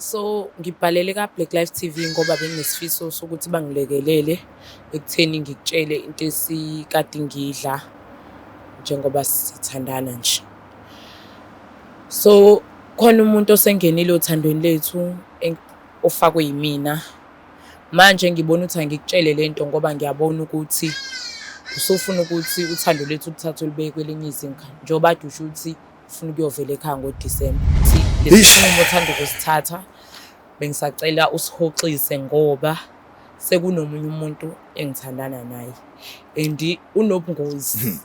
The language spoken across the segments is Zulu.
So ngibhalele ka-Black Life TV ngoba benginesifiso sokuthi bangilekelele ekutheni ngikutshele into esikade ngidla njengoba sithandana nje. So khona umuntu osengenile othandweni lethu ofakwe yimina. Manje ngibona ukuthi angikutshele le nto ngoba ngiyabona ukuthi usufuna ukuthi uthando lwethu uluthathe ulubeke kwelinye izinga njengoba kade usho ukuthi ufuna ukuyovela ekhaya ngoDisemba. Lesi sinqumo othanda ukusithatha bengisacela usihoxise ngoba sekunomunye umuntu engithandana naye and unobungozi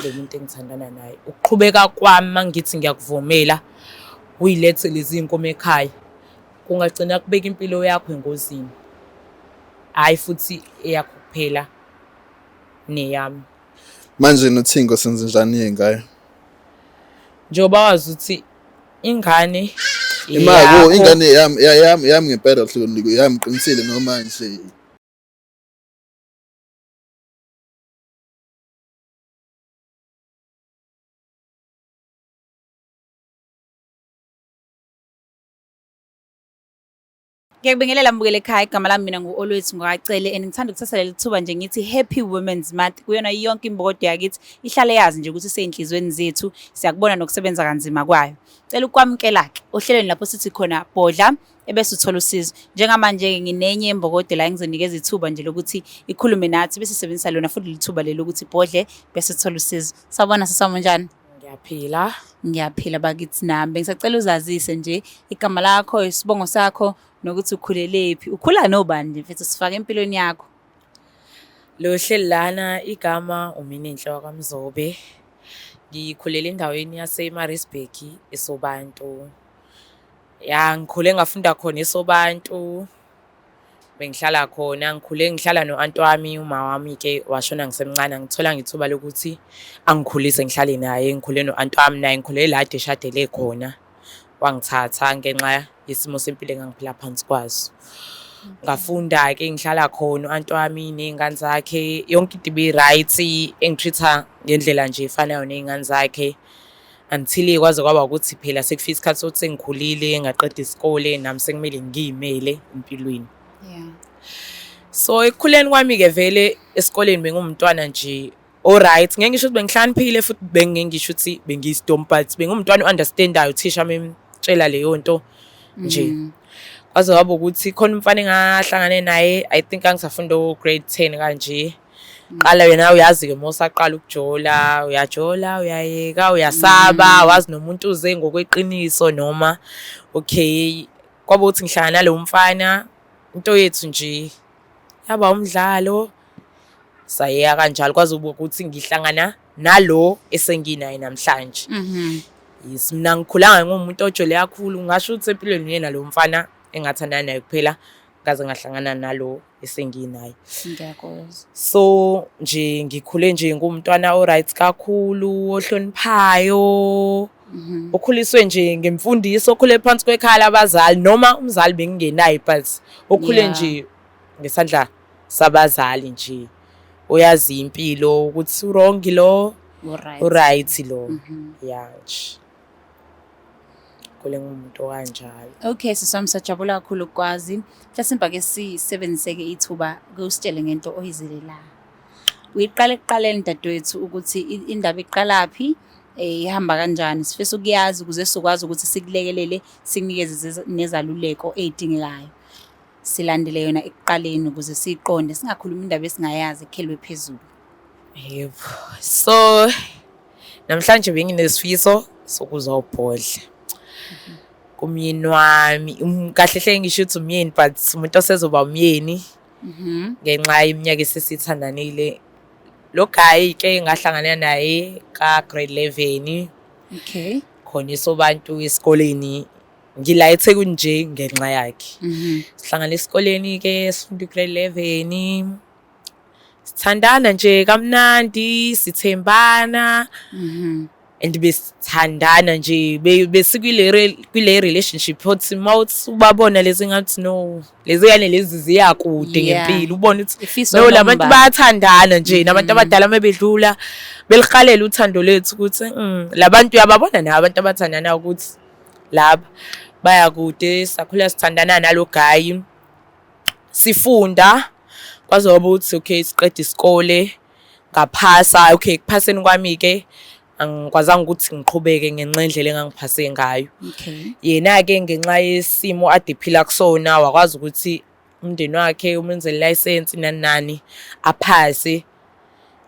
lo muntu engithandana naye. Ukuqhubeka kwami uma ngithi ngiyakuvumela uyilethe lezi iy'nkomo ekhaya kungagcina kubeka impilo yakho engozini, hhayi futhi eyakho kuphela neyami. Manje noThingo senzenjani ngayo? Njengoba wazi ukuthi ingane Imako ingane yami yami yami ngempela hloni yami qinisile noma nje. Ngiyakubingelela mbukele ekhaya, igama lami mina ngu-Olwethu Ngwakacele and ngithanda ukuthatha leli thuba nje ngithi Happy Women's Month kuyona yonke imbokodo yakithi ihlale yazi nje ukuthi isey'nhliziyweni zethu, siyakubona nokusebenza kanzima kwayo. Cela ukwamukela-ke ohlelweni lapho sithi khona bhodla ebese uthola usizo. Njengamanje-ke nginenye imbokodo la engizonikeza ithuba nje lokuthi ikhulume nathi bese sisebenzisa lona futhi leli thuba leli ukuthi ibhodle bese uthola usizo. Sawubona sisi wami, unjani? Ngiyaphila. Ngiyaphila bakithi nami. Bengisacela uzazise nje igama lakho, isibongo sakho nokuthi ukhulelephi. Ukhula nobani nje mfethu sifake empilweni yakho. Lo hleli lana igama uMinenhle wakwaMzobe. Ngikhulele endaweni yaseMaritzburg eSobantu. Ya ngikhule ngafunda khona eSobantu. Bengihlala khona, ngikhule ngihlala no-anti wami, uma wami-ke washona ngisemncane, angitholanga ithuba lokuthi angikhulise ngihlale naye. Ngikhule no-anti wami naye ngikhule la ade eshadele khona. Wangithatha ngenxa yesimo sempilo engangiphila phansi kwaso. Ngafunda-ke ngihlala khona u-anti wami ney'ngane zakhe, yonke into ibi-right, engi-treat-a ngendlela nje efanayo ney'ngane zakhe. Until kwaze kwaba ukuthi phela sekufika isikhathi sokuthi sengikhulile ngaqeda isikole nami sekumele ngiyimele empilweni. Yeah. So ekukhuleni kwami-ke vele esikoleni bengiwumntwana nje o-right. Ngeke ngisho ukuthi bengihlakaniphile futhi bengeke ngisho ukuthi bengiyisidomu but bengiwumntwana o-understand-ayo uthisha memtshela leyo nto nje. Kwaze kwaba ukuthi khona umfana engahlangane naye, I think angisafunda o-grade 10 kanje. Qala wena uyazi-ke uma usaqala ukujola, uyajola, uyayeka, uyasaba, wazi nomuntu uze ngokweqiniso noma okay. Kwaba ukuthi ngihlangana nalowo mfana, into yethu nje yaba umdlalo, sayeka kanjalo kwaze kube ukuthi ngihlangana nalo esenginaye namhlanje. Yes, mina ngikhulanga ngiwumuntu ojole kakhulu, ngingasho ukuthi empilweni uyena lo mfana engathandana naye kuphela, ngaze ngahlangana nalo esenginaye. Ngiyakuzwa. So nje ngikhule nje ngumntwana o-right kakhulu, ohloniphayo, okhuliswe nje ngemfundiso, okhule phansi kwekhaya labazali noma umzali bengingenaye but okhule nje ngesandla sabazali nje, oyazi impilo ukuthi u-wrong lo, u-right lo. Ya nje. Khule ngumuntu okanjalo. Okay, sisi wami sajabula kakhulu ukwazi. Mhlasimbe ake sisebenzise-ke ithuba ke usitshele ngento oyizele la. Uyiqala ekuqaleni dadewethu ukuthi indaba iqalaphi, ihamba kanjani. Sifisa ukuyazi ukuze sizokwazi ukuthi sikulekelele, sikunikeze nezaluleko ey'dingekayo. Silandele yona ekuqaleni ukuze siyiqonde, singakhulumi indaba esingayazi ekhelwe phezulu. Yebo. So namhlanje benginesifiso sokuzobhodla kumyeni wami. Kahle hle ngisho ukuthi umyeni but umuntu osezoba umyeni ngenxa yeminyaka esesithandanile. Lo guy ke ngahlangana naye ka grade 11. Okay. Khona eSobantu esikoleni. Ngila eThekwini nje ngenxa yakhe. Sihlangana esikoleni ke sifunda grade 11. Sithandana nje kamnandi, sithembana. And besithandana nje besikule kule relationship othi mawuthi ubabona lezi ngathi no, lezi yane lezi ziya kude ngempilo, ubone ukuthi Ifiso no labantu nomba. bayathandana nje nabantu abadala mebedlula belihalela uthando lethu ukuthi labantu uyababona nabo abantu abathandana ukuthi laba. Baya kude, sakhula sithandana nalo guy. Sifunda kwaze kwaba ukuthi okay siqeda isikole ngaphasa. Okay, ekuphaseni kwami-ke angikwazanga ukuthi ngiqhubeke ngenxa yendlela engangiphase ngayo. Yena-ke ngenxa yesimo ade ephila kusona wakwazi ukuthi umndeni wakhe umenzele ilayisensi nani nani aphase.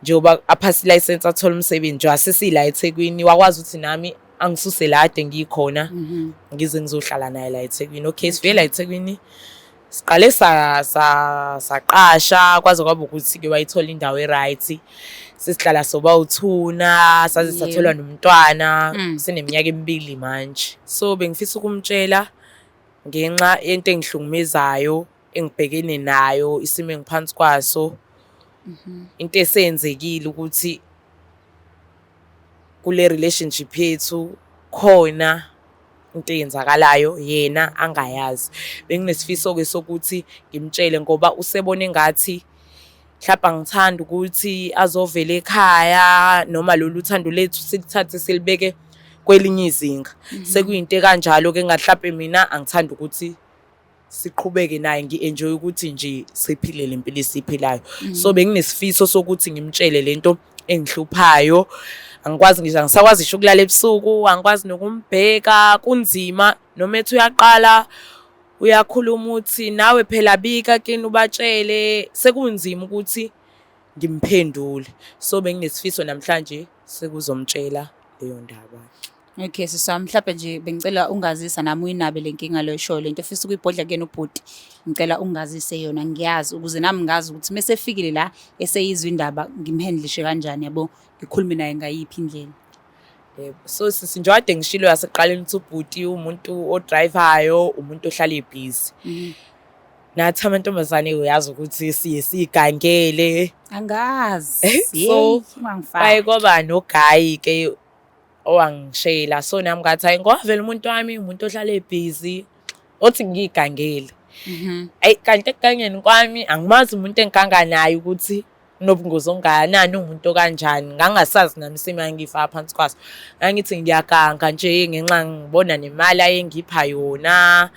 Njengoba aphase ilayisensi athole umsebenzi nje asesila eThekwini wakwazi ukuthi nami angisuse la ade ngikhona ngize ngizohlala naye la eThekwini. Okay, sifike la eThekwini siqale saqasha kwaze kwaba ukuthi-ke wayithola indawo e-right. Sesihlala soba uthuna saze sathola nomntwana sineminyaka emibili manje. So bengifisa ukumtshela ngenxa yento engihlukumezayo engibhekene nayo, isimo engiphansi kwaso. Into eseyenzekile ukuthi kule relationship yethu khona into eyenzakalayo yena angayazi. Benginesifiso-ke sokuthi ngimtshele ngoba usebona engathi mhlawumbe angithandi ukuthi azovela ekhaya noma lolu thando lethu silithathe silibeke kwelinye izinga. Sekuyinto ekanjalo-ke engathi mhlampe mina angithandi ukuthi siqhubeke naye ngi-enjoy ukuthi nje siphile le mpilo esiyiphilayo. So benginesifiso sokuthi ngimtshele lento engihluphayo. Angikwazi ngisho angisakwazi ngisho ukulala ebusuku, angikwazi nokumbheka, kunzima. Noma ethi uyaqala uyakhuluma uthi nawe phela bika kini ubatshele, sekunzima ukuthi ngimphendule. So benginesifiso namhlanje sekuzomtshela leyo ndaba. Okay sisi wami, mhlawumbe nje bengicela ungazisa nami uyinabe le nkinga le oyishoyo lento ofisa ukuyibhodla kuyena ubhuti. Ngicela ungazise yona ngiyazi ukuze nami ngazi ukuthi mese efikile la eseyizwa indaba ngimhandlishe kanjani yabo, ngikhulume naye ngayiphi indlela. Yebo. So sisi njengoba kade ngishilo yasekuqaleni ukuthi ubhuti umuntu odrayivayo, umuntu ohlala ebhizi. Nathi amantombazane uyazi ukuthi siye sigangele. Angazi. So, Yeyi, ungangifaki. Kwaye kwaba nogayi-ke owangishela. So nami ngathi hayi ngoba vele umuntu wami umuntu ohlala ebhizi othi ngiyigangele. Ayi kanti ekugangeni kwami angimazi umuntu engiganga naye ukuthi unobungozi ongakanani, uwumuntu okanjani. Ngangingasazi nami isimo engangiyifaka phansi kwaso. Ngangithi ngiyaganga nje ngenxa ngibona nemali ayengipha yona.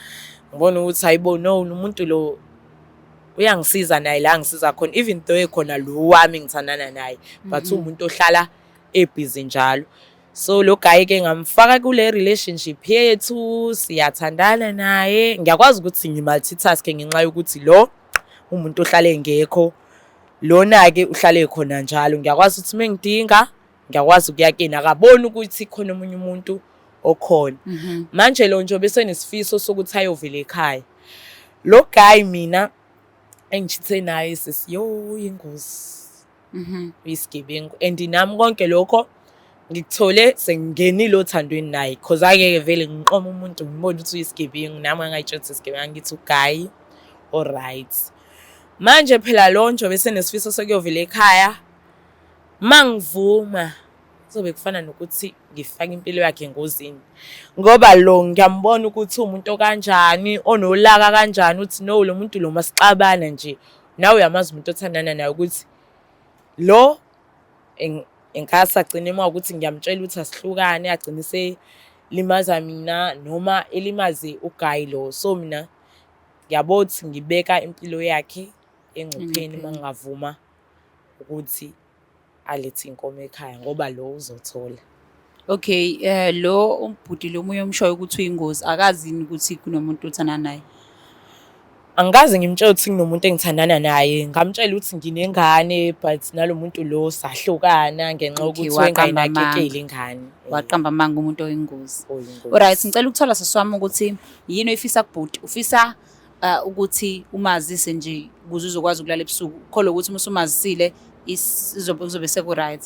Ngibona ukuthi hayi bo no lo muntu lo uyangisiza naye la angisiza khona even though ekhona lo wami engithandana naye but uwumuntu ohlala ebhizi njalo. So lo guy-ke ngamfaka kule relationship yethu, siyathandana naye. Ngiyakwazi ukuthi ngi-multitask-e ngenxa yokuthi lo umuntu ohlala engekho, lona-ke uhlale ekhona njalo. Ngiyakwazi ukuthi uma engidinga, ngiyakwazi ukuya kuyena, akaboni ukuthi khona omunye umuntu okhona. Manje lo nje ubesenesifiso sokuthi ayovela ekhaya. Lo guy mina engishithe naye sisi, yo ingozi. Uyisigebengu and nami konke lokho ngikuthole sengingenile othandweni naye cause angeke vele ngiqome umuntu ngibone ukuthi uyisigebengu, nami ngangayitshela ukuthi isigebengu, ngithi uguy o-right. Manje phela lo nje obesenesifiso sokuyovela ekhaya, mangivuma kuzobe kufana nokuthi ngifaka impilo yakhe engozini ngoba lo ngiyambona ukuthi uwumuntu okanjani, onolaka kanjani, uthi no lo muntu lo masixabana nje nawe uyamazi umuntu othandana naye ukuthi lo engase agcine uma ukuthi ngiyamtshela ukuthi asihlukane agcine selimaza mina noma elimaze uguy lo. So mina ngiyabona ukuthi ngibeka impilo yakhe engcupheni uma ngingavuma ukuthi alethe inkomo ekhaya ngoba lo uzothola. Okay, lo umbhuti lo omunye omshoyo ukuthi uyingozi akazi yini ukuthi kunomuntu othandana naye? Angikaze ngimtshele ukuthi kunomuntu engithandana naye, ngamtshela ukuthi nginengane but nalo muntu lo sahlukana ngenxa Okay, yokuthi waqamba wayengayinakekeli amanga. ingane. Waqamba amanga umuntu oyingozi. Oyingozi. Alright, ngicela ukuthola sisi wami ukuthi yini oyifisa kubhuti? Ufisa ukuthi umazise nje ukuze uzokwazi ukulala ebusuku. Ukholwa ukuthi uma usumazisile kuzobe seku-right.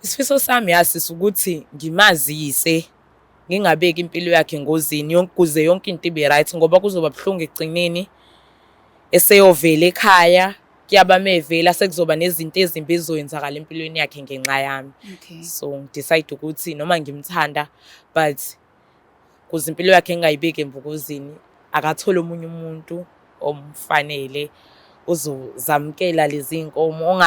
Isifiso sami yasisi ukuthi ngimazise ngingabeki impilo yakhe engozini yonke kuze yonke into ibe right ngoba kuzoba buhlungu ekugcineni eseyovela ekhaya kuyaba mevela sekuzoba nezinto ezimbi ezizoyenzakala empilweni yakhe ngenxa yami. So ngidecide ukuthi noma ngimthanda but kuze impilo yakhe ngingayibeki engozini akathole omunye umuntu omfanele ozozamukela lezi nkomo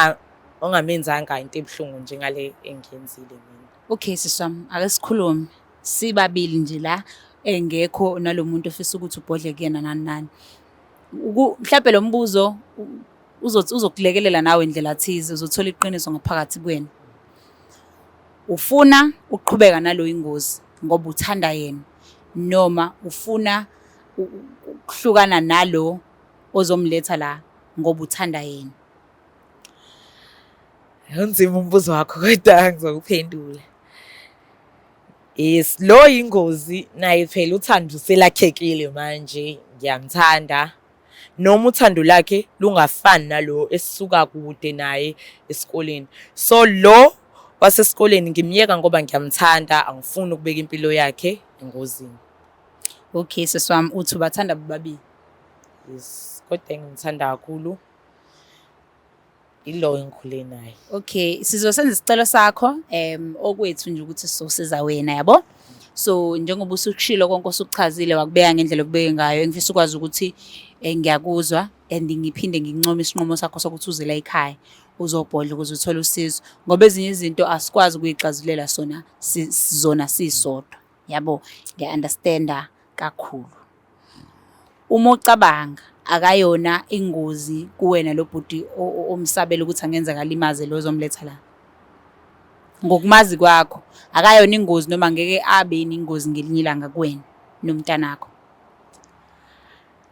ongamenzanga into ebuhlungu njengale engiyenzile mina. Okay sisi wami, ake sikhulume sibabili nje la. Engekho nalo muntu ofisa ukuthi ubhodle kuyena nani nani. Mhlampe lo mbuzo uzokulekelela nawe ndlela thize, uzothola iqiniso ngaphakathi kuwena. Ufuna ukuqhubeka nalo ingozi ngoba uthanda yena noma ufuna ukuhlukana nalo ozomletha la ngoba uthanda yena? Unzima umbuzo wakho kodwa ngizokuphendula. Yes, lo yingozi naye phela uthando uselakhekile manje ngiyamthanda. Noma uthando lakhe lungafani nalo esisuka kude naye esikoleni. So lo wasesikoleni ngimyeka ngoba ngiyamthanda, angifuni ukubeka impilo yakhe engozini. Okay, sisi wami, uthi ubathanda bobabili? Yes, kodwa engimthanda kakhulu ilo engikhule naye. Okay, sizosenza isicelo sakho okwethu nje ukuthi sizosiza wena, yabo. So njengoba usukushilo konke osukuchazile wakubeka ngendlela okubeke ngayo, engifisa ukwazi ukuthi ngiyakuzwa and ngiphinde ngincome isinqumo sakho sokuthi uze la ekhaya uzobhodla ukuze uthole usizo, ngoba ezinye izinto asikwazi ukuyixazululela sona zona sisodwa, yabo. Ngiya-understanda kakhulu. Uma ucabanga akayona ingozi kuwena lo bhuti omsabela ukuthi angenzeka alimaze lo ozomletha la? Ngokumazi kwakho akayona ingozi noma ngeke abe yini ingozi ngelinye ilanga kuwena nomntanakho?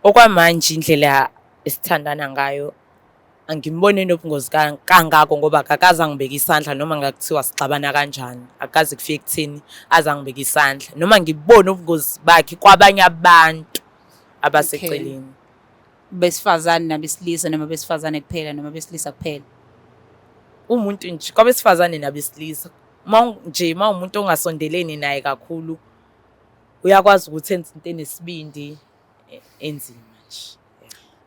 Okwamanje indlela esithandana ngayo angimboni enobungozi kangako ngoba akakaze angibeke isandla noma ngakuthiwa sixabana kanjani, akaze kufike ekutheni aze angibeke isandla noma ngibone ubungozi bakhe kwabanye abantu abaseceleni. Besifazane nabesilisa noma besifazane kuphela noma besilisa kuphela? Umuntu nje kwabesifazane nabesilisa, uma nje uma umuntu ongasondelene naye kakhulu uyakwazi ukuthi enze into enesibindi enzima nje.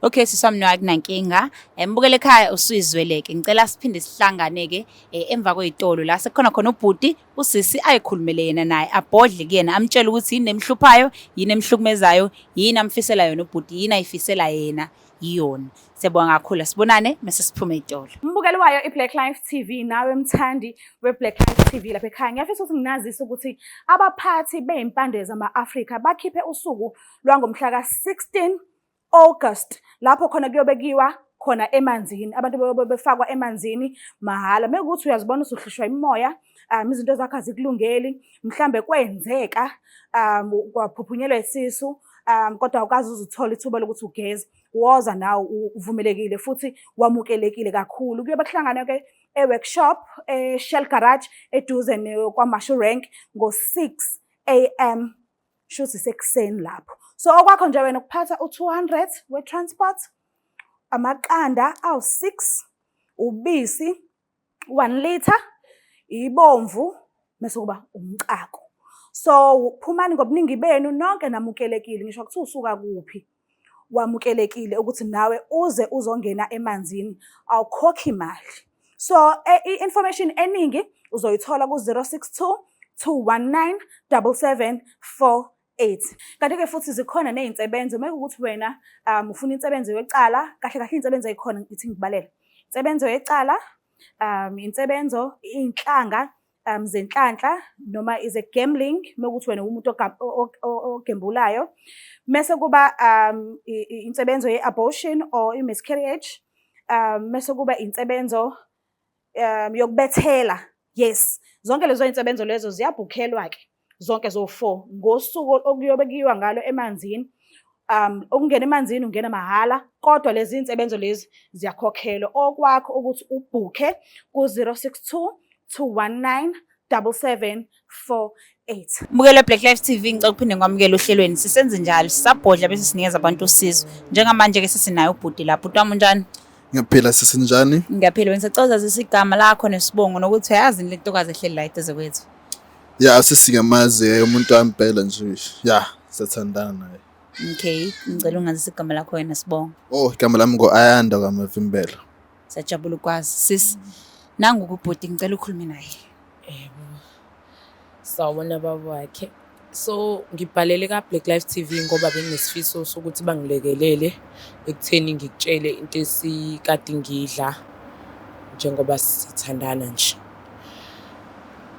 Okay, sisi wami, no, akunankinga. Mbukele ekhaya, usuyizweleke. Ngicela siphinde sihlangane-ke emva kwey'tolo la sekukhona khona ubhuti, usisi ayikhulumele yena naye, abhodle kuyena, amtshele ukuthi yini emhluphayo, yini emhlukumezayo, yini amfisela yona ubhuti, yini ayifisela yena yiyona. Siyabonga kakhulu, asibonane mase siphume ey'tolo. Mbukeli wayo i-Black Life TV, nawe mthandi we-Black Life TV lapha ekhaya, ngiyafisa ukuthi nginazise ukuthi abaphathi bey'mpande zama-Afrika bakhiphe usuku lwangomhla ka-16 August lapho khona kuyobe kuyiwa khona emanzini, abantu beyobe befakwa emanzini mahhala. Mekuwukuthi uyazibona usuhlushwa imimoya, izinto zakho azikulungeli, mhlambe kwenzeka kwaphuphunyelwa isisu, kodwa awukaze uze uthole ithuba lokuthi ugeze, woza nawe, uvumelekile futhi wamukelekile kakhulu. Kuyobe kuhlangana-ke e-workshop e-Shell Garage eduze kwaMashu Rank ngo-6 am, shuthi sekuseni lapho. So okwakho nje wena ukuphatha u-200 we-transport, amaqanda awu-6, ubisi 1 litre, ibomvu, bese kuba umcako. So phumani ngobuningi benu nonke, namukelekile, ngisho kuthiwa usuka kuphi, wamukelekile ukuthi nawe uze uzongena emanzini, awukhokhi imali. So i-information eningi uzoyithola ku-062 219 7748. Kanti-ke futhi zikhona ney'nsebenzo uma kuwukuthi wena ufuna insebenzo yecala, kahle kahle iy'nsebenzo ey'khona ngithi ngibalele. Insebenzo yecala, insebenzo iy'nhlanga zenhlanhla noma is a gambling, uma kuwukuthi wena umuntu ogembulayo. Mese kuba insebenzo ye-abortion or i-miscarriage, mese kuba insebenzo yokubethela. Yes, zonke lezo iy'nsebenzo lezo ziyabhukhelwa-ke zonke zo-4 ngosuku okuyobe kuyiwa ngalo emanzini. Ukungena emanzini ungena mahhala, kodwa lezi iy'nsebenzo lezi ziyakhokhelwa. Okwakho ukuthi ubhukhe ku-062 219 7748. Mbukelo Black Life TV, ngicela ukuphinde ngikwamukele ohlelweni. Sisenze njalo, sisabhodla bese sinikeza abantu usizo. Njengamanje-ke sesinaye ubhuti la. Bhuti wami, unjani? Ngiyaphila, sisinjani? Ngiyaphila. Bengisacela uzazise igama lakho nesibongo nokuthi uyazi le ntokazi ehleli la eduze kwethu. Ya, sesingamazi umuntu wami impela nje. Ya, siyathandana naye. Okay, ngicela ungazise igama lakho wena sibongo. Oh, igama lami ngo-Ayanda kaMavimbela. Siyajabula ukwazi. Sis, nangu kubhuti, ngicela ukhulume naye. Yebo. Sawubona baba wakhe. So ngibhalele ka-Black Life TV ngoba benginesifiso sokuthi bangilekelele ekutheni ngikutshele into esikade ngidla njengoba sithandana nje.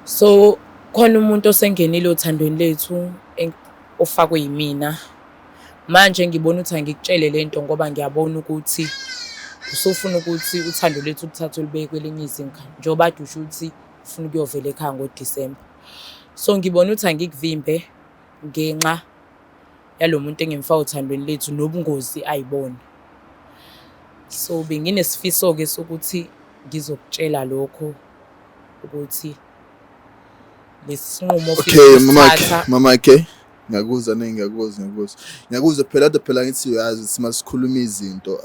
So khona umuntu osengenile othandweni lethu. ofakwe yimina. Manje ngibona ukuthi angikutshele le nto ngoba ngiyabona ukuthi usufuna ukuthi uthando lwethu uluthathe ulubeke kwelinye izinga, njengoba kade usho ukuthi ufuna ukuyovela ekhaya ngoDisemba. So ngibona ukuthi angikuvimbe ngenxa yalo muntu engimfaka othandweni lethu nobungozi ayibona. So benginesifiso-ke sokuthi ngizokutshela lokho ukuthi lesi sinqumo ofisa Okay, mamakhe, ukusithatha. Mamakhe. Ngiyakuzwa ne, ngiyakuzwa, ngiyakuzwa. Ngiyakuzwa phela, kodwa phela ngithi uyazi ukuthi masikhuluma izinto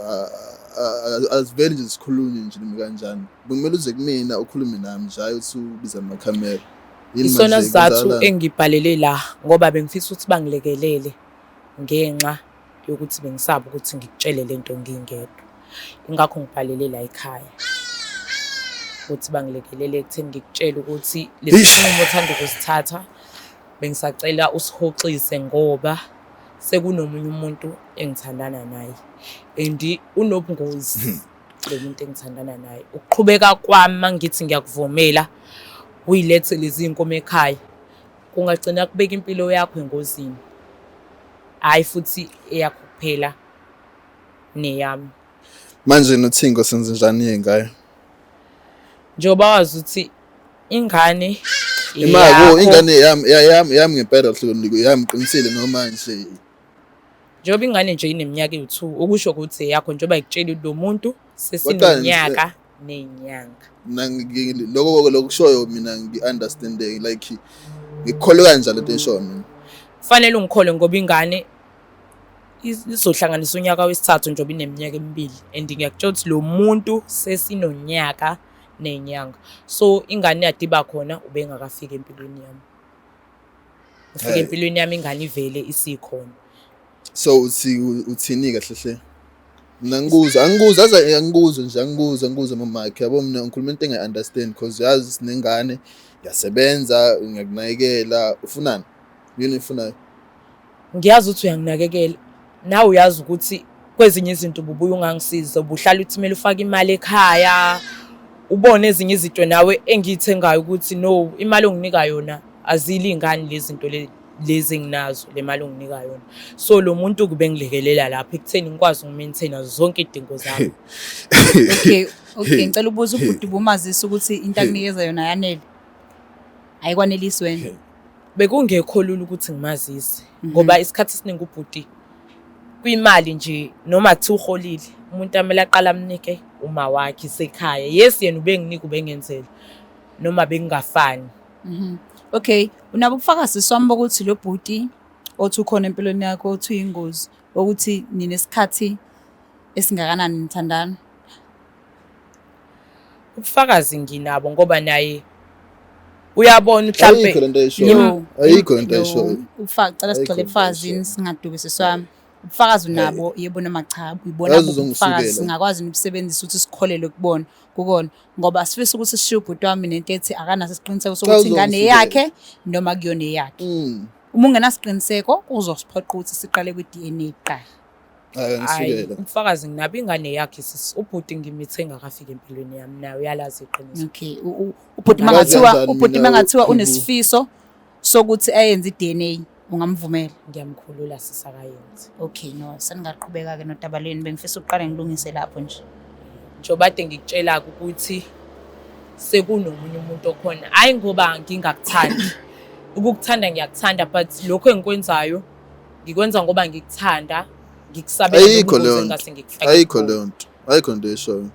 aziveli nje sikhulunywe nje noma kanjani. Bekumele uze kumina ukhulume nami nje, hayi ukuthi ubiza amakhamera. Yini Isona manje sizathu kwenzakalani? engibhalele la ngoba bengifisa ukuthi bangilekelele ngenxa yokuthi bengisaba ukuthi ngikutshele lento ngingedwa. Ingakho ngibhalele la ekhaya ukuthi bangilekelele ekutheni ngikutshele ukuthi lesi Eish. sinqumo othanda ukusithatha bengisacela usihoxise ngoba sekunomunye umuntu engithandana naye and unobungozi lo muntu engithandana naye. Ukuqhubeka kwami uma ngithi ngiyakuvumela uyilethe lezi iy'nkomo ekhaya kungagcina kubeka impilo yakho engozini, hhayi futhi eyakho kuphela neyami. Manje noThingo senze njani ngayo? Njengoba wazi ukuthi ingane Imako eyakho. Ingane yami yami yami ngempela hloni yami, qinisile noma nje. Njengoba ingane nje ineminyaka ewu-2, okusho ukuthi eyakho, njengoba ngikutshela lo muntu sesinonyaka ney'nyanga. Mina lokho lokushoyo mina ngi-understand, like ngikukholwe kanjani lento eshoyo mina? Kufanele ungikholwe ngoba ingane izohlanganisa unyaka wesithathu njengoba ineminyaka emibili and ngiyakutshela ukuthi lo muntu sesinonyaka ney'nyanga. So ingane yade iba khona ubengakafiki empilweni yami. Ufike Hey. empilweni yami ingane ivele isikhona. So uthi uthini kahle hle? Mina ngikuzwa, angikuzwa, aze angikuzwe nje, angikuzwa, angikuzwa mamakhe. Yabo, mina ngikhuluma into engayi-understand because yazi sinengane, ngiyasebenza, ngiyakunakekela, ufunani? Yini oyifunayo? Ngiyazi ukuthi uyanginakekela. Nawe uyazi ukuthi kwezinye izinto ububuye ungangisiza, ubuhlala uthi kumele ufake imali ekhaya, ubone ezinye izinto nawe engiyithengayo ukuthi no, imali onginika yona azilingani lezi zinto lezi enginazo, le mali onginika yona. So lo muntu kube ngilekelela lapho ekutheni ngikwazi uku-maintain zonke iy'dingo zami. Okay, ngicela ukubuza, ubhuti ubumazisa ukuthi into akunikeza yona yanele? Ayikwanelisi wena? Bekungekho lula ukuthi ngimazise ngoba isikhathi esiningi ubhuti kwimali nje noma kuthiwa uholile umuntu amele aqale amnike uma wakhe isekhaya. Yes, yena ubenginika, ubengenzela noma bekungafani. Okay, unabo ubufakazi swami bokuthi lo bhuti othi ukhona empilweni yakho, othi uyingozi, ukuthi ninesikhathi esingakanani nithandana? Ubufakazi nginabo ngoba naye uyabona Ayikho mhlampe lento ayishoyo. No. Ayikho lento No. ayishoyo. Ubufakazi, cela Ayikho sigxile lento ebufakazini, ayishoyo. singaduki siswami. Ubufakazi unabo, yebo noma cha? Uyibona Yazi kuphi ubufakazi? uzongisukela. Singakwazi nokusebenzisa ukuthi sikholelwe kubona kukona, ngoba sifisa ukuthi sishiye ubhuti wami nento ethi akanaso isiqiniseko sokuthi ingane uzongisukela. yakhe noma kuyona eyakhe. Uma ungenasiqiniseko kuzosiphoqa ukuthi siqale kwi-DNA kuqala. Hayi, Hayi, ngisukela. ubufakazi nginabo, ingane yakhe sisi. Ubhuti ngimithe engakafiki empilweni yami, naye uyalazi iqiniso. Okay, ubhuti Ngazi mangathiwa kanjani ubhuti mina mangathiwa unesifiso sokuthi ayenze i-DNA, ungamvumela? Ngiyamkhulula sisakayenzi. Okay, no, seningaqhubeka-ke nodaba lwenu, bengifisa ukuqale ngilungise lapho nje. Njengoba kade ngikutshela-ke ukuthi sekunomunye umuntu okhona, hhayi ngoba ngingakuthandi, ukukuthanda ngiyakuthanda, but lokhu engikwenzayo ngikwenza ngoba ngikuthanda, ngikusabela Ayikho nobungozi leyo nto. engingase ngikufake Ayikho kubona. leyo nto. Ayikho into eshoyo.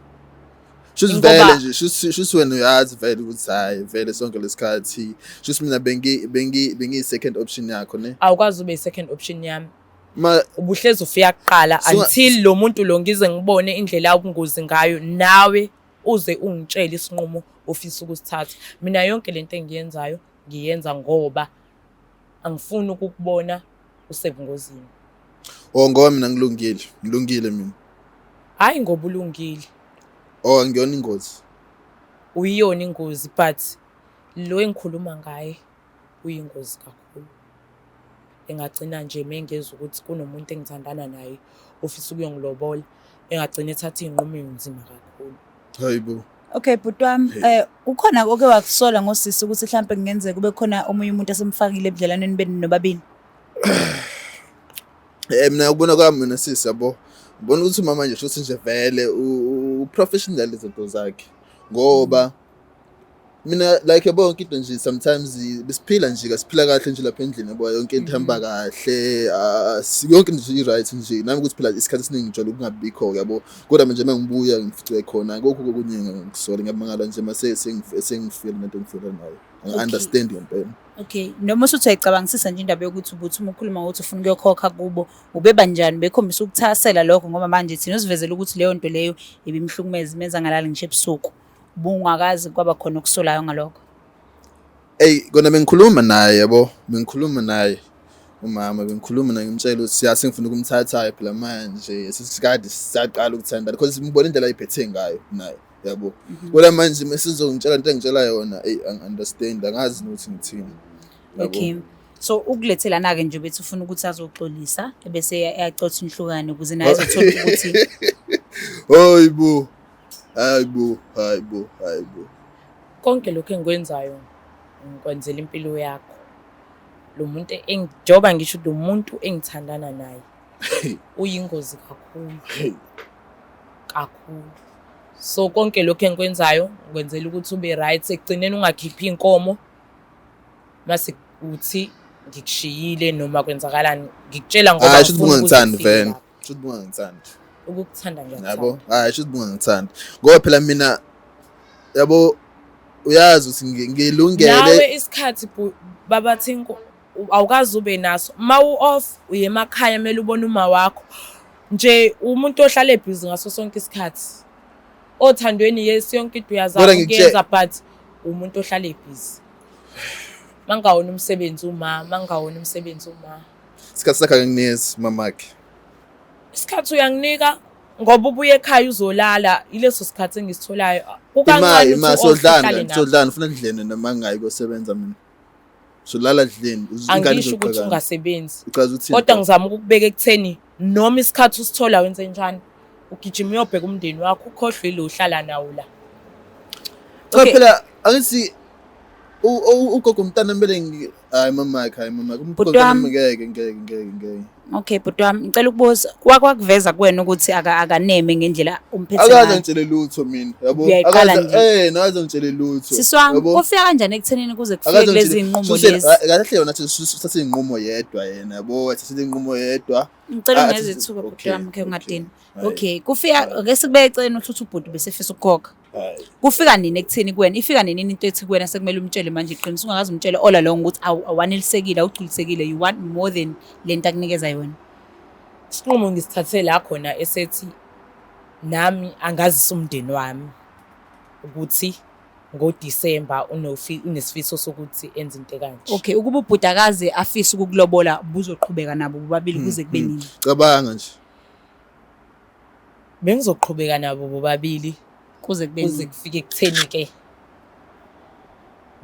Shuthi Ngoba- vele nje, shuthi wena uyazi vele ukuthi hayi vele sonke lesikhathi shuthi mina bengi bengi second option yakho ne. Awukwazi ube i-second option yami. Ma Ubuhlezi ufika kuqala until lo muntu lo ngize ngibone indlela ubungozi ngayo, nawe uze ungitshele isinqumo ofisa ukusithatha. Mina yonke lento engiyenzayo ngiyenza ngoba angifuni ukukubona usebungozini. Oh, ngoba mina ngilungile. Ngilungile mina. Hhayi ngoba ulungile. Oh, angiyona ingozi. Uyiyona ingozi, but lo engikhuluma ngaye uyingozi kakhulu. Engagcina nje mengezwa ukuthi kunomuntu engithandana naye ofisa ukuyongilobola, engagcina ethatha iy'nqumo ey'nzima kakhulu. Hayibo. Okay, bhuti wami, kukhona oke wakusola ngosisi ukuthi mhlampe kungenzeka kube khona omunye umuntu asemfakile ebudlelwaneni benu nobabili? Mina ukubona kwami mina sisi yabo, ngibona ukuthi umama nje shuthi nje vele u-professional izinto zakhe ngoba mina like yabo yonke into nje sometimes besiphila nje kasiphila kahle nje lapha endlini yabo, yonke into ihamba kahle, yonke into nje i-right nje. Nami ukuthi phela isikhathi esiningi ngijwayele ukungabikho yabo, kodwa manje uma ngibuya ngifice khona kokho kokunye ngikusole, ngiyamangala nje mase sengifile nento engifile nayo, angi-understand ngempela. Okay, noma usuthi uyayicabangisisa nje indaba yokuthi ubuthi uma ukhuluma ngokuthi ufuna ukuyokhokha kubo, ubeba njani bekhombisa ukuthasela lokho ngoba manje thina usivezele ukuthi leyo nto leyo ibimhlukumeza imenza angalali ngisho ebusuku. Bungakazi kwaba khona okusolayo ngalokho. Eyi kona bengikhuluma naye yabo, bengikhuluma naye umama, bengikhuluma naye ngimtshela ukuthi siya sengifuna ukumthatha phela manje, sesikade sisaqala ukuthandana because ngibona indlela ayiphethe ngayo naye yabo. Kodwa manje mesizongitshela into engitshela yona, eyi angi-understand, angazi nokuthi ngithini. Yabo. Okay. So ukulethelana-ke nje bethi ufuna ukuthi azoxolisa ebese eyacotha inhlukane ukuze naye azothola ukuthi Hayibo. Hayibo, hayibo, hayibo. Konke lokhu engikwenzayo ngikwenzela impilo yakho. Lo muntu njengoba ngisho lo muntu engithandana naye uyingozi kakhulu kakhulu. So konke lokhu engikwenzayo ngikwenzela ukuthi ube right, ekugcineni ungakhiphi iy'nkomo mase uthi ngikushiyile noma kwenzakalani, ngikutshela ngoba Hayi, shuthi ngifuna ukuze bungangithandi ufike vele. lapho. Shuthi bungangithandi. Ukukuthanda ngiyakuthanda. Yabo, hayi shuthi bungangithandi. Ngoba phela mina yabo uyazi ukuthi ngilungele Nawe isikhathi babathi awukaze ube naso. Uma u-off uye emakhaya kumele ubone uma wakho. Nje umuntu ohlala ebhizi ngaso sonke isikhathi. Othandweni yes yonke into uyazama Kodwa ngikutshela- ukuyenza but umuntu ohlala ebhizi. Mangawona umsebenzi uma, mangawona umsebenzi uma. Isikhathi sakhe anginikezi mamakhe. Isikhathi uyanginika ngoba ubuye ekhaya uzolala, ileso sikhathi engisitholayo. Kukancane Ima ukuthi u-off sodlana, uhlale nami. sodlana ufuna kudleni noma ngingayi kosebenza mina. Solala dleni, ingane Angisho ukuthi izoqhakana. ungasebenzi. Uchaza uthini? Kodwa ngizama ukukubeka ekutheni noma isikhathi usithola wenze njani, ugijima uyobheka umndeni wakho, ukhohlwe ilo uhlala nawo la. Cha Okay. phela angithi ugogo umntana kumele hayi mamakhe, hayi mamakhe, ugogo Bhuti wami. ngeke ngeke ngeke ngeke. Okay bhuti wami, ngicela ukubuza wakwakuveza kuwena ukuthi akaneme ngendlela umphethe Akaze ngayo. ngitshele lutho mina, yabo. Uyayiqala Akaze nje. nakaze ngitshele lutho. Sisi wami, yabo. kufika kanjani ekuthenini kuze kufike Akaze kulezi ngitshele- nqumo Suse- lezi? Kahle yona thatha iy'nqumo yedwa yena, yabo, thatha iy'nqumo yedwa. Ngicela Ah, ungeze athi- ithuba bhuti okay, wami, okay okay. ungadini. Hhayi. Okay, kufika ake sikubeke eceleni ukuthi ubhuti besefisa ukukhokha. Hhayi. Kufika nini ekutheni kuwena? Ifika nini into ethi kuwena sekumele umtshele manje iqiniso ungakaze umtshele all along ukuthi awanelisekile, awugculisekile, you want more than le nto akunikeza yona. Isinqumo ngisithathe la khona esethi nami angazisa umndeni wami ukuthi ngoDisemba unesifiso sokuthi enze into ekanje. Okay, ukuba ubhuti akaze afise ukukulobola buzoqhubeka nabo bobabili kuze kube nini? Cabanga nje. Bengizoqhubeka nabo bobabili Kuze kube kuze nini? kufike ekutheni ke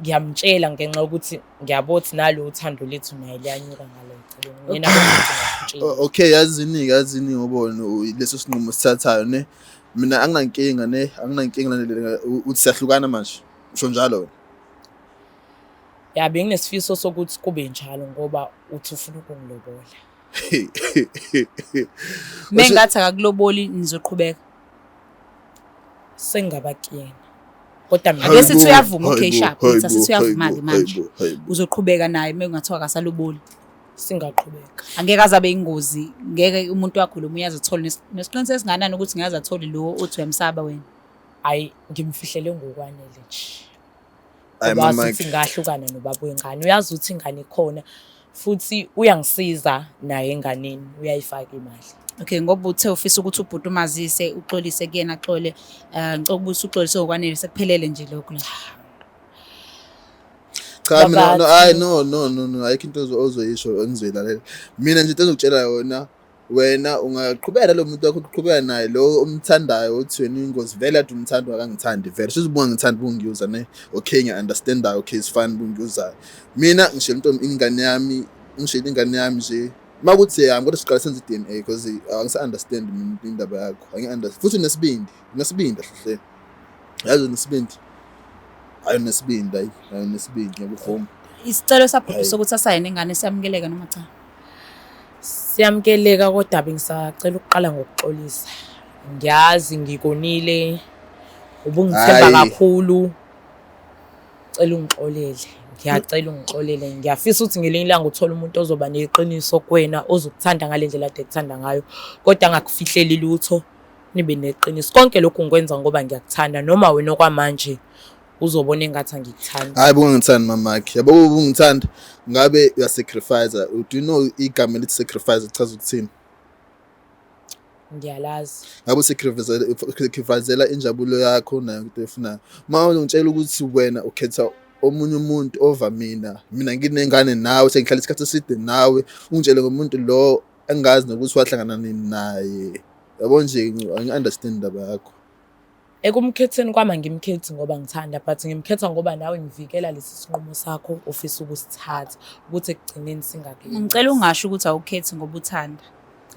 ngiyamtshela ngenxa yokuthi ngiyabona ukuthi nalo uthando lethu naye liyanyuka ngalo eceleni. Yena ngiyamtshela. Okay, yazini yazini ngobona leso sinqumo sithathayo ne. Mina anginankinga ne, anginankinga nale uthi siyahlukana manje. Usho njalo wena. Ya benginesifiso sokuthi kube njalo ngoba uthi ufuna ukungilobola. Mengathi akakuloboli nizoqhubeka. Sengingaba kuyena. Kodwa mina Ake sithi Hayibo, uyavuma, okay, hayibo, sharp. Ngithi asithi hayibo, uyavuma-ke manje. hayibo, hayibo. Uzoqhubeka naye mengathiwa akasaloboli. Singaqhubeka. Angeke aze abe ingozi, ngeke umuntu wakho lo munye aze athole nesiqiniseko esingakanani ukuthi ngeke aze athole lo othi uyamsaba wena. Hayi ngimfihlele ngokwanele nje. Hayi Ngoba mama wazi ukuthi ngahlukana nobaba wengane, uyazi ukuthi ingane ikhona futhi uyangisiza naye enganeni, uyayifaka imali. Okay, ngoba uthe ufisa ukuthi ubhuti umazise, uxolise kuyena axole. Ngicela ukubuza uxolise ngokwanele sekuphelele nje lokho la. Cha mina no Babathi. hayi no no no no ayikho into ozoyisho engizoyilalela. Mina nje into engizokutshela yona wena ungaqhubeka nalo muntu wakho uqhubeka naye lo omthandayo uthi wena ingozi vele ade umthanda akangithandi vele shuthi ubungangithandi bungiyuza ne okay ngiya-understandayo okay it's fine bungiyuzayo mina ngishela intombi ingane yami ngishela ingane yami nje uma kuthi yami kodwa siqale senze i-DNA because angisa-understand mina indaba yakho angi-understand futhi unesibindi unesibindi hle yazi unesibindi hayi unesibindi hayi hayi unesibindi ngiyakuvuma Isicelo sabhuti Hayi. sokuthi asayine ingane siyamukeleka noma cha? Siyamukeleka kodwa bengisacela ukuqala ngokuxolisa. Ngiyazi ngikonile, ubungithemba kakhulu. Cela ungixolele. Ngiyacela ungixolele. Ngiyafisa ukuthi ngelinye ilanga uthole umuntu ozoba neqiniso kuwena, ozokuthanda ngale ndlela ade ekuthanda ngayo, kodwa angakufihleli lutho, nibe neqiniso. Konke lokhu ngikwenza ngoba ngiyakuthanda noma wena okwamanje uzobona engathi angikuthandi. Hayi bungangithandi mamakhe. Yabo ubungithanda ngabe uyasacrifice. Do you know igama elithi sacrifice lichaza ukuthini? Ngiyalazi. Ngabe usacrificela injabulo yakho nayo into oyifunayo. Uma ungitshela ukuthi wena ukhetha omunye umuntu over mina, mina nginengane nawe sengihlala isikhathi eside nawe, ungitshele ngomuntu lo engazi nokuthi wahlangana nini naye. Yabo nje angi-understand indaba yakho. Ekumkhetheni kwami angimkhethi ngoba ngithanda but ngimkhetha ngoba nawe ngivikela lesi sinqumo sakho ofisa ukusithatha ukuthi ekugcineni singakulimazi. Ngicela ungasho ukuthi awukhethi ngoba uthanda.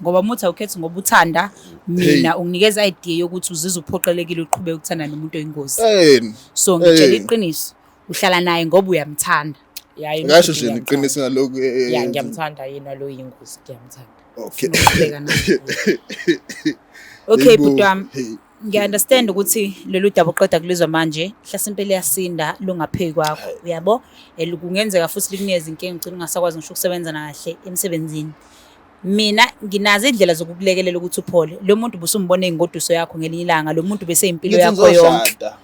Ngoba uma uthi awukhethi ngoba uthanda, mina unginikeza idea yokuthi uzizwa uphoqelekile uqhubeke ukuthanda nomuntu oyingozi. Hey, So ngitshela Hey. iqiniso, uhlala naye ngoba uyamthanda. Ya, yena ngasho futhi nje ngiyamthanda. iqiniso ngalokhu. Ya, ngiyamthanda yena lo yingozi, ngiyamthanda. Okay. Ufuna ukuqhubeka naye. Okay, Yebo, bhuti wami. hey. Ngiya-understand ukuthi lolu daba oqeda kulizwa manje mhlasimpe liyasinda lungaphezu kwakho uyabo. Kungenzeka futhi likunikeze inkinga ugcine ungasakwazi ngisho ukusebenza kahle emsebenzini. Mina nginazo indlela zokukulekelela ukuthi uphole. Lo muntu busumbona eyingoduso yakho ngelinye ilanga, lo muntu bese impilo Ngithi yakho yonke. ngizoshada.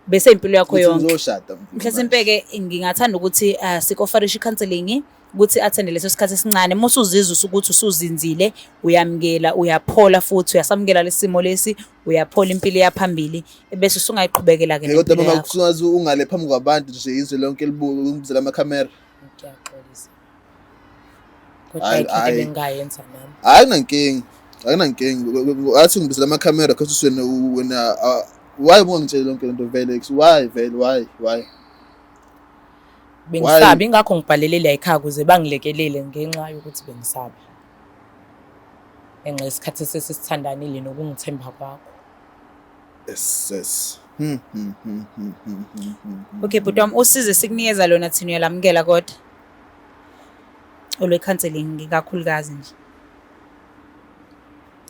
Bese impilo yakho Ngithi yonke. ngizoshada. Mhlasimpe-ke ngingathanda ukuthi sik-ofarishe i-counselling ukuthi athende leso sikhathi esincane. Uma usuzizwa ukuthi usuzinzile, uyamukela, uyaphola futhi uyasamukela lesi simo lesi, uyaphola impilo iyaphambili, bese usungayiqhubekela-ke Hey, kodwa nempilo mama yakho. kusungaze ungale phambi kwabantu nje izwe lonke libuke ungibizela amakhamera. Ngiyaxolisa. Kodwa Hayi, ayikho into hayi. ebengingayenza nami. Hayi kunankinga. Akunankinga. Athi ngibizela amakhamera because wena wena why ungangitsheli yonke lento vele? Why vele why why? Bengisaba ingakho ngibhalele la ekhaya ukuze bangilekelele ngenxa yokuthi bengisaba. Ngenxa yesikhathi esesisithandanile nokungithemba kwakho. Yes yes. Okay bhuti wami, usizo esikunikeza lona thina uyalamukela kodwa? Olwe-counselling ikakhulukazi nje.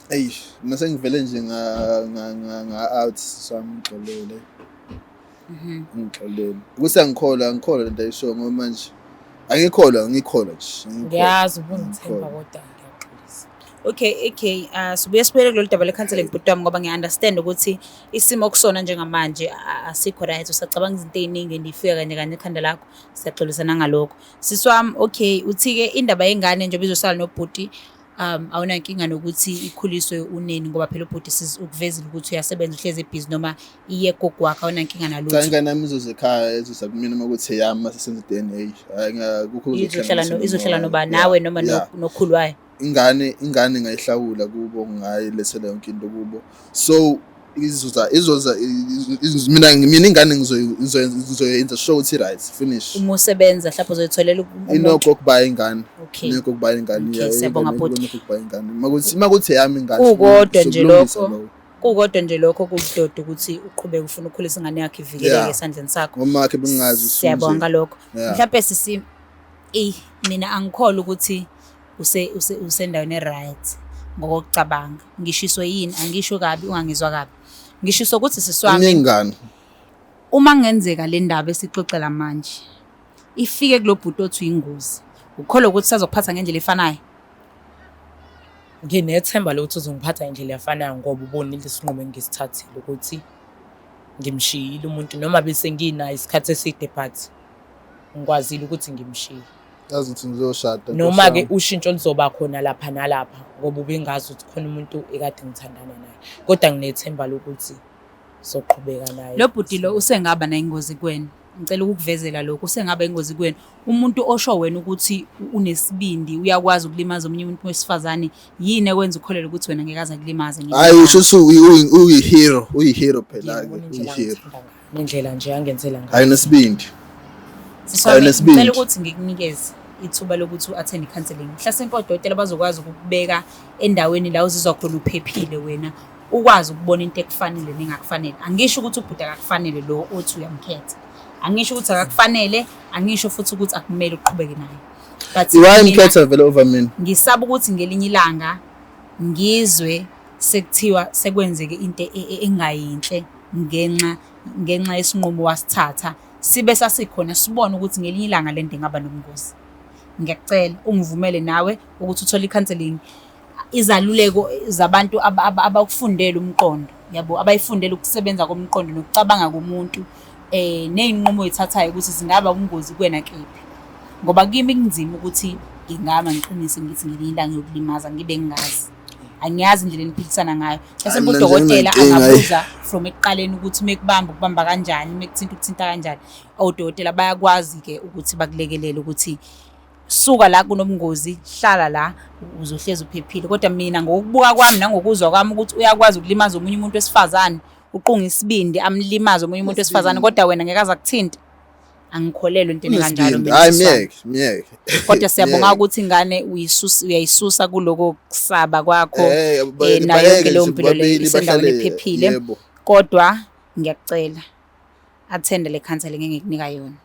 Eyi, mina sengivele nje nga nga nga nga out sami ngixolele. Ngixolele. Ukuthi angikholwa, angikholwa lento ayishoyo ngoba manje angikholwa, angikholwa nje. Angikholwa. Ngiyazi ubungithemba Angikholwa. kodwa ngiyaxolisa. Okay, okay. Sibuye sibuyele kulolu daba le-counselling bhuti wami ngoba ngiya-understand ukuthi isimo okusona njengamanje asikho right, usacabanga izinto ey'ningi and ifika kanye kanye ekhanda lakho. Siyaxolisa nangalokho. Sisi wami, okay, uthi-ke indaba yengane njengoba izosala nobhuti, awunankinga nokuthi ikhuliswe uneni ngoba phela ubhuti ukuvezile ukuthi uyasebenza uhlezi ebhizi noma iye gogo wakhe awunankinga Cha nalutho. ingane yami izoza ekhaya izoza kumina uma kuthi eyami mase senza i-DNA. Hayi ngakukho Izohlala no izohlala noba nawe noma nokhulu wayo. Ingane ngayihlawula kubo ngayilethela yonke into kubo. So izoza izoza mina ingane ngizoyenza sure ukuthi right finish. Uma usebenza mhlawumbe uzoyitholela umuntu. Inokho kuba ingane. Okay. Inokho kuba ingane. Okay, siyabonga bhuti. Inokho kuba ingane. Makuthi eyami ingane. Kukodwa nje sokulungisa lokho. lokho. Kukodwa nje lokho kubudoda ukuthi uqhubeke ufuna ukukhulisa ingane yakho ivikeleke esandleni sakho. Ngoba makhe bengazi Siyabonga ngalokho. Yeah. Mhlawumbe sisi mina angikholwa ukuthi use use usendaweni e-right ngokucabanga. Ngishiswe yini? Angisho kabi, ungangizwa kabi. Ngishiswe ukuthi sisi wami Ingane. uma kungenzeka le ndaba esixoxela manje ifike kulo bhuti othi uyingozi, ukholwa ukuthi usazokuphatha ngendlela efanayo? Nginethemba lokuthi uzongiphatha ngendlela efanayo ngoba ubonile isinqumo engisithathile ukuthi ngimshiyile umuntu noma bese nginaye isikhathi eside but ngikwazile ukuthi ngimshiye. Yazi ukuthi ngizoshada. Noma-ke ushintsho luzoba khona lapha nalapha ngoba ubengazi ukuthi khona umuntu ekade ngithandana naye. Kodwa nginethemba lokuthi soqhubeka naye. Lo bhuti lo usengaba nayingozi kuwena. Ngicela ukukuvezela lokho, usengaba ingozi kuwena. Umuntu osho wena ukuthi unesibindi, uyakwazi ukulimaza omunye umuntu wesifazane, yini ekwenza ukholelwe ukuthi wena ngeke aze akulimaze ngelinye Hayi ilanga? usho ukuthi uyi-hero, uyi-hero phela ke, Ngiyabona indlela uyi-hero. angithanda ngayo, nendlela nje angenzela ngayo. Hayi nesibindi. Sisi wami, Hayi nesibindi. ngicela ukuthi ngikunikeze ithuba lokuthi u-attend i-counselling. Mhlasimpe odokotela bazokwazi ukukubeka endaweni la uzizwa khona uphephile wena, ukwazi ukubona into ekufanele nengakufanele. Angisho ukuthi ubhuti akakufanele lo othi uyamkhetha. Angisho ukuthi akakufanele, angisho futhi ukuthi akumele uqhubeke naye. But Why mina ngikhetha vele over mina? Ngisaba ukuthi ngelinye ilanga ngizwe sekuthiwa sekwenzeke into engayinhle ngenxa yesinqumo wasithatha, sibe sasikhona sibone ukuthi ngelinye ilanga lento ingaba nobungozi. Ngiyakucela ungivumele nawe ukuthi uthole i-counselling, izaluleko zabantu abakufundela umqondo, yabo, abayifundela ukusebenza komqondo nokucabanga komuntu, ney'nqumo oy'thathayo ukuthi zingaba ubungozi kuwena kephi. Ngoba kimi kunzima ukuthi ngingama ngiqinise ngithi ngelinye ilanga ngiyokulimaza ngibe ngingazi. Angiyazi indlela eniphilisana ngayo. Hayi, Mhlawumbe mina nje udokotela nginenkinga, ayi. angabuza from ekuqaleni ukuthi mekubamba ukubamba kanjani, mekuthinta ukuthinta kanjani. Odokotela bayakwazi-ke ukuthi bakulekelele ukuthi suka la kunobungozi, hlala la uzohlezi uphephile. Kodwa mina ngokubuka kwami nangokuzwa kwami ukuthi uyakwazi ukulimaza omunye umuntu wesifazane, uqunga isibindi amlimaze omunye umuntu wesifazane, kodwa wena ngeke aze akuthinte. Angikholelwa entweni kanjalo Unesibindi. mina, Hayi, sisi wami. myeke, myeke. Kodwa siyabonga Myeke. ukuthi ingane uyayisusa kuloko kusaba kwakho, nayo Bayeke yonke leyo nje mpilo leyo bobabili isendaweni bahlale, ephephile. Yebo. Kodwa ngiyakucela, attend le counseling engikunika yona.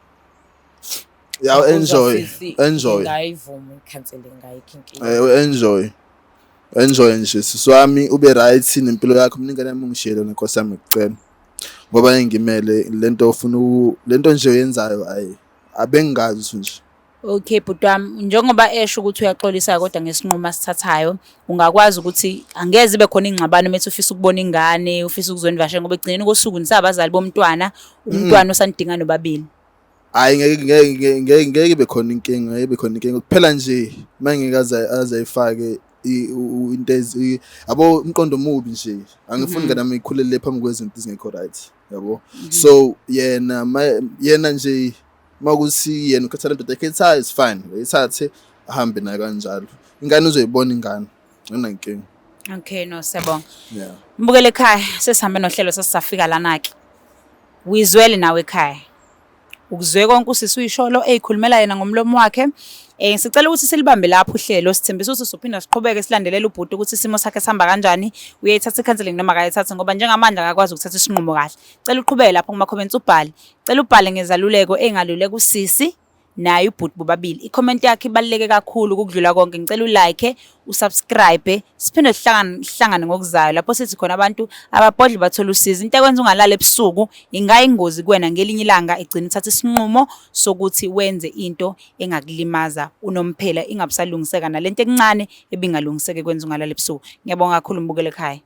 Yeah, enjoy. Sisi, Enjoy. ngingayivuma i-counseling, ayikho inkinga. Enjoy. Enjoy nje sisi wami, ube right nempilo yakho. Mina ingane yami ungishiyele nenkosi yami, ngikucela. Ngoba ngimele lento ofuna lento nje oyenzayo, hayi, abengingazi ukuthi nje. Okay bhuti wami, njengoba esho ukuthi uyaxolisa kodwa ngesinqumo asithathayo, ungakwazi ukuthi angeze ibe khona ingxabano uma ethi ufisa ukubona ingane, ufisa ukuzonivasha, ngoba ekugcineni kosuku nisabazali bomntwana, umntwana osanidinga nobabili. Hayi, ngeke ngeke ngeke ngeke ibe khona inkinga, ngeke ibe khona inkinga. Kuphela nje mangeke aze ayifake into yabo, umqondo omubi nje. Angifuni ingane yami ikhulele phambi kwezinto ezingekho right, yabo. So yena yena nje makuthi yena ukhetha lento ekhethayo, is fine. Uyithathe ahambe nayo kanjalo. Ingane uzoyibona ingane. Anginankinga. Okay, no, siyabonga. Yeah. Mbukele ekhaya, sesihambe nohlelo, sesisafika lana ke. Uyizwele nawe ekhaya. Ukuzwe konke usisi uyisholo eyikhulumela yena ngomlomo wakhe. Sicela ukuthi silibambe lapho uhlelo, sithembisa ukuthi sophinda siqhubeke silandelele ubhuti ukuthi isimo sakhe sihamba kanjani, uyayithatha i-counseling noma akayithathi, ngoba njengamanje akakwazi ukuthatha isinqumo kahle. Cela uqhubeke lapho kuma comments ubhale. Cela ubhale ngezaluleko engaluleka usisi naye ubhuti bobabili. I-comment yakhe ibaluleke kakhulu ukudlula konke. Ngicela ulike, usubscribe, siphinde sihlangane ngokuzayo lapho sithi khona abantu ababhodli bathola usizo. Into ekwenza ungalali ebusuku ingayingozi kuwena ngelinye ilanga, igcina ithatha isinqumo sokuthi wenze into engakulimaza unomphela, ingabusalungiseka nalento encane ebingalungiseka ekwenza ungalali ebusuku. Ngiyabonga kakhulu mbukele ekhaya.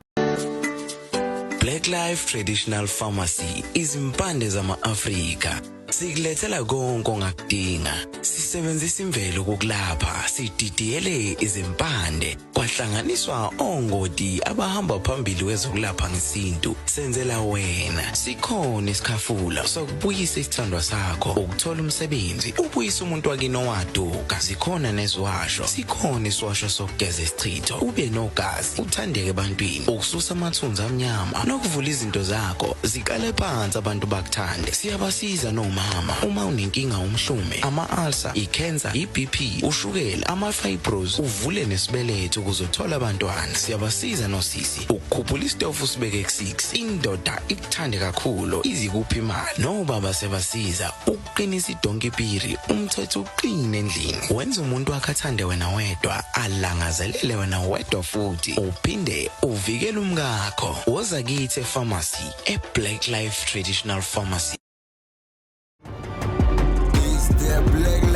Black Life Traditional Pharmacy, izimpande zama-Afrika. Sikulethela konke ongakudinga. Sisebenzisa imvelo ukukulapha, sididiyele izimpande, kwahlanganiswa ongoti abahamba phambili kwezokulapha ngesintu. Senzela wena. Sikhona isikhafula sokubuyisa isithandwa sakho, ukuthola umsebenzi, ubuyise umuntu wakini owaduka. Zikhona neziwasho. Sikhona isiwasho sokugeza isichitho, ube nogazi, uthandeke ebantwini, ukususa amathunzi amnyama nokuvula izinto zakho ziqale phansi abantu bakuthande. Siyabasiza nomama uma unenkinga, umhlume, ama-ulcer, i-cancer, i-BP, ushukela, ama-fibros, uvule nesibeletho ukuze uthole abantwana. Siyabasiza nosisi ukukhuphula isitofu usibeke ku-6, indoda ikuthande kakhulu, izikuphi imali. Nobaba siyabasiza ukuqinisa idonki piri, umthetho uqine endlini, wenza umuntu wakhe athande wena wedwa, alangazelele wena wedwa, futhi uphinde uvikele umkakho. Woza kithi epharmacy, e-Black Life Traditional Pharmacy. It's the Black